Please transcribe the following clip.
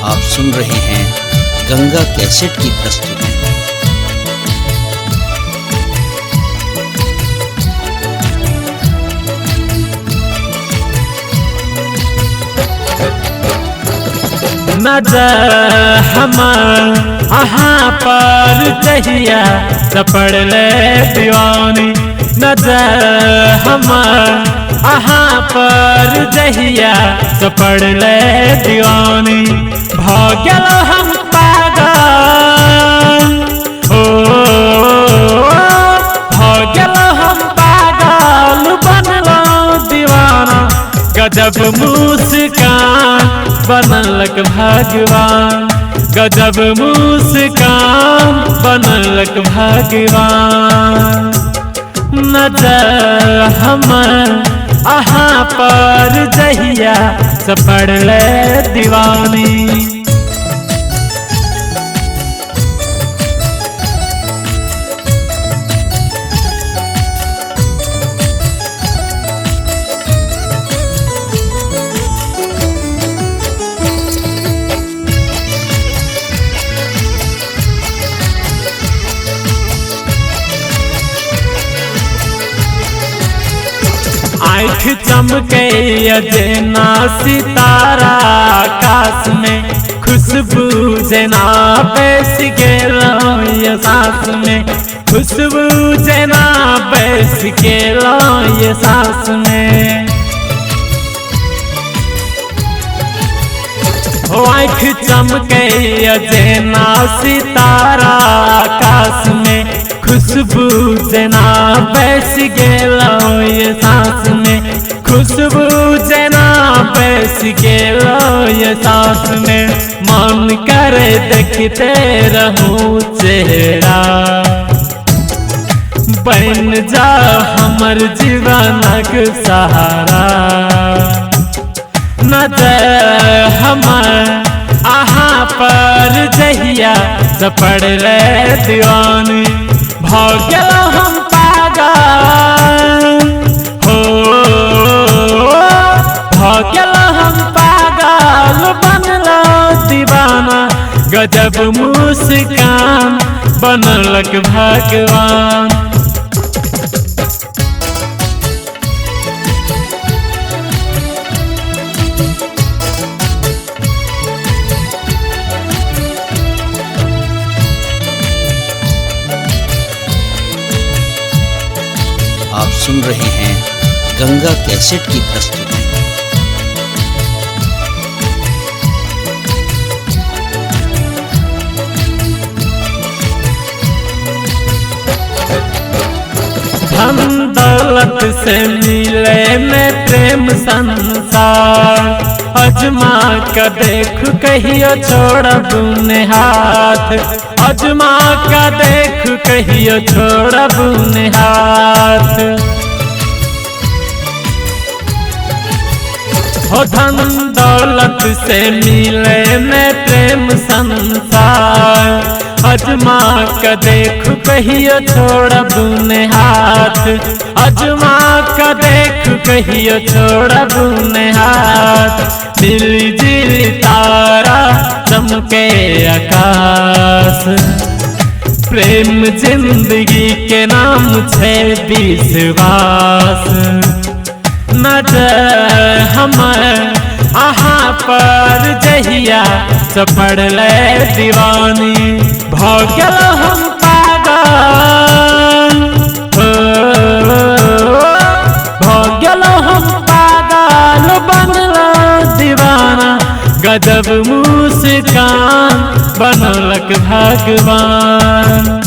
आप सुन रहे हैं गंगा कैसेट की प्रस्तुति। नजर हमर अहाँ पर जहिया पड़ले दीवानी। नजर हमर अहाँ पर जहिया पड़ले दीवानी। भ गेल हम पागल हो, भ गेल हम पागल, बनलहुँ दीवाना। गजब मुस्कान बनलक भगवान, गजब मुस्कान बनलक भगवान। नजर हमर अहाँ पर जहिया पड़ले दीवानी। आँख चमके जेना सितारा आकाश में, खुशबू जेना बैस गेल ये सांस में, खुशबू जेना बैस गेल ये सांस में। आँख चमके जेना सितारा आकाश में, खुशबू जेना बैस गेल ये सांस में, खुशबू जेना बैस गेल ये सांस में। मन करे देखते रहूं चेहरा, बन जा हमर जीवनक सहारा। नजर हमर अहाँ पर जहिया पड़ले दीवानी। भ गेल हम पागल हो, भ गेल हम पागल, बनलहुँ दीवाना। गजब मुस्कान बनलक भगवान। आप सुन रहे हैं गंगा कैसेट की प्रस्तुति। धन दौलत से मिले में प्रेम संसार, अजमा का देख कहियो छोड़ब ने हाथ, अजमा का देख कहियो छोड़ब ने हाथ। हो धन दौलत से मिले में प्रेम संसार, अजमा का देख कहियो छोड़ब ने हाथ, अजमा का देख कहियो छोड़ब ने हाथ। मिली जुली तारा चमके आकाश, प्रेम जिंदगी के नाम छे विश्वास। नजर हमर अहाँ पर जहिया पड़ले दीवानी। भ गेल हम पागल हो, भ गेल हम पागल, बनलहुँ दीवाना। गजब मुस्कान बनलक भगवान।